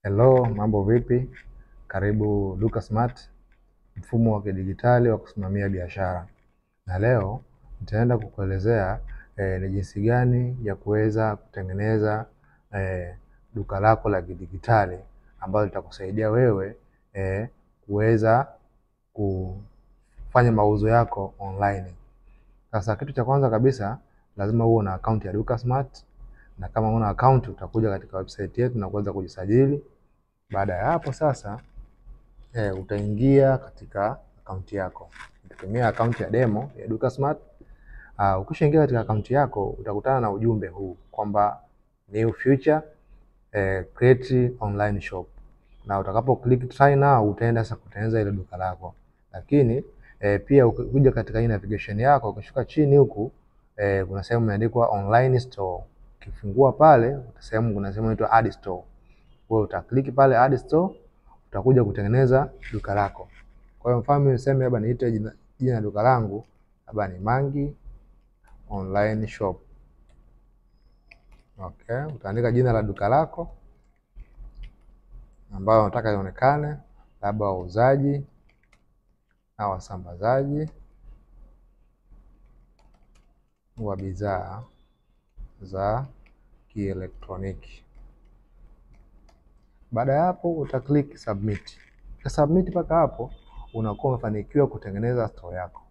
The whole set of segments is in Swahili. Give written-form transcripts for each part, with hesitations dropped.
Hello, mambo vipi? Karibu Duka Smart, mfumo wa kidijitali wa kusimamia biashara. Na leo nitaenda kukuelezea ni jinsi gani ya kuweza kutengeneza duka lako la kidijitali ambalo litakusaidia wewe kuweza kufanya mauzo yako online. Sasa kitu cha kwanza kabisa lazima uwe na account ya Duka Smart, na kama una account utakuja katika website yetu na kuweza kujisajili. Baada ya hapo sasa utaingia katika akaunti yako. Utatumia akaunti ya demo ya Duka Smart. Ukishaingia katika akaunti yako utakutana na ujumbe huu kwamba new future create online shop, na utakapo click try now utaenda sasa kutengeneza ile duka lako. Lakini pia ukikuja katika hii navigation yako ukishuka chini huku kuna sehemu imeandikwa online store. Ukifungua pale sehemu kuna sehemu inaitwa add store. Wewe utaklik pale add store, utakuja kutengeneza duka lako. Kwa hiyo mfano niseme labda niite jina la duka langu labda ni Mangi Online Shop. Okay, utaandika jina la duka lako ambalo unataka ionekane, labda wauzaji na wasambazaji wa bidhaa za kielektroniki. Baada ya hapo utaklik submit. Submit mpaka hapo unakuwa umefanikiwa kutengeneza store yako.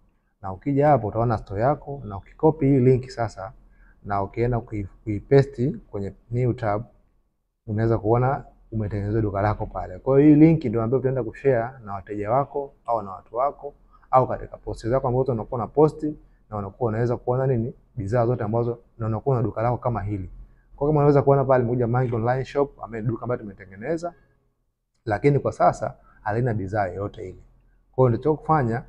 Na ukija hapo utaona store yako, na ukikopi hii link sasa na ukienda kuipaste kwenye new tab unaweza kuona umetengeneza duka lako pale. Kwa hiyo hii link ndio ambayo utaenda kushare na wateja wako au na watu wako au katika posti zako ambazo unakuwa na posti, na unakuwa unaweza kuona nini bidhaa zote ambazo na unakuwa na duka lako kama hili. Kwa kama unaweza kuona pale mmoja Mangi Online Shop ambaye duka ambalo tumetengeneza, lakini kwa sasa halina bidhaa yoyote ile. Kwa hiyo ndio kufanya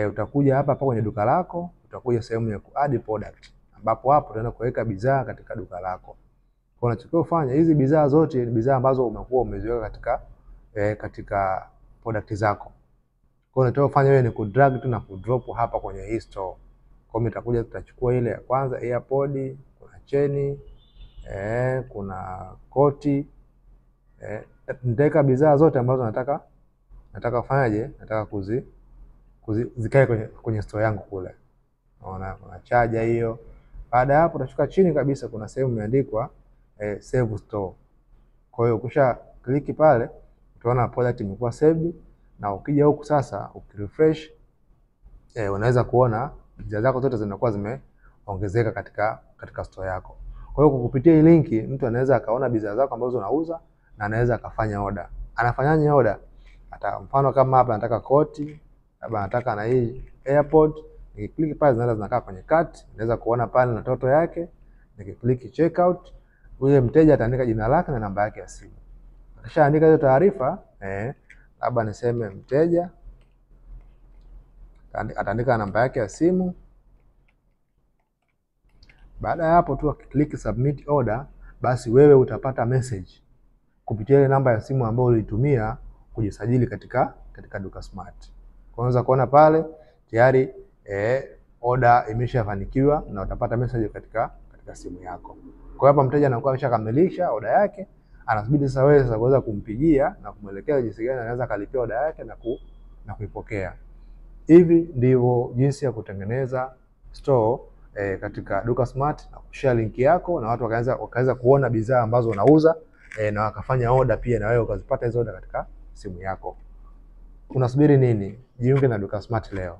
utakuja hapa hapa kwenye duka lako, utakuja sehemu ya ku-add product ambapo hapo utaenda kuweka bidhaa katika duka lako. Kwa hiyo unachotakiwa kufanya, hizi bidhaa zote ni bidhaa ambazo umekuwa umeziweka katika katika product zako. Kwa hiyo unachotakiwa kufanya wewe ni kudrag tu na kudrop hapa kwenye hii store. Kwa hiyo nitakuja tutachukua ile ya kwanza AirPod, kuna cheni, kuna koti, nitaweka bidhaa zote ambazo nataka kufanyaje, nataka zikae kwenye store yangu kule. Unaona kuna charger hiyo. Baada ya hapo utashuka chini kabisa kuna sehemu imeandikwa save store. Kwa hiyo ukisha click pale utaona product imekuwa saved, na ukija huku sasa ukirefresh unaweza kuona bidhaa zako zote zinakuwa zimeongezeka katika store yako. Kwa hiyo kupitia hii linki mtu anaweza akaona bidhaa zako ambazo unauza na anaweza akafanya order. Anafanyaje order? Hata mfano kama hapa nataka koti, labda nataka na hii AirPod, nikiklik pale zinaanza zinakaa kwenye cart, naweza kuona pale na toto yake. Nikiklik checkout, yule mteja ataandika jina lake na namba yake ya simu. Akishaandika hizo taarifa, labda niseme mteja ataandika namba yake ya simu. Baada ya hapo tu akiklik submit order, basi wewe utapata message kupitia ile namba ya simu ambayo ulitumia kujisajili katika Duka Smart. Kwa unaweza kuona pale tayari order imeshafanikiwa na utapata message katika simu yako. Kwa hapa mteja anakuwa ameshakamilisha order yake, anasubiri sasa wewe sasa kuweza kumpigia na kumwelekeza jinsi gani anaweza kalipia order yake na kuipokea. Hivi ndivyo jinsi ya kutengeneza store katika Duka Smart na kushare link yako na watu wakaweza kuona bidhaa ambazo unauza na wakafanya order pia, na wewe ukazipata hizo order katika simu yako. Unasubiri nini? Jiunge na Duka Smart leo.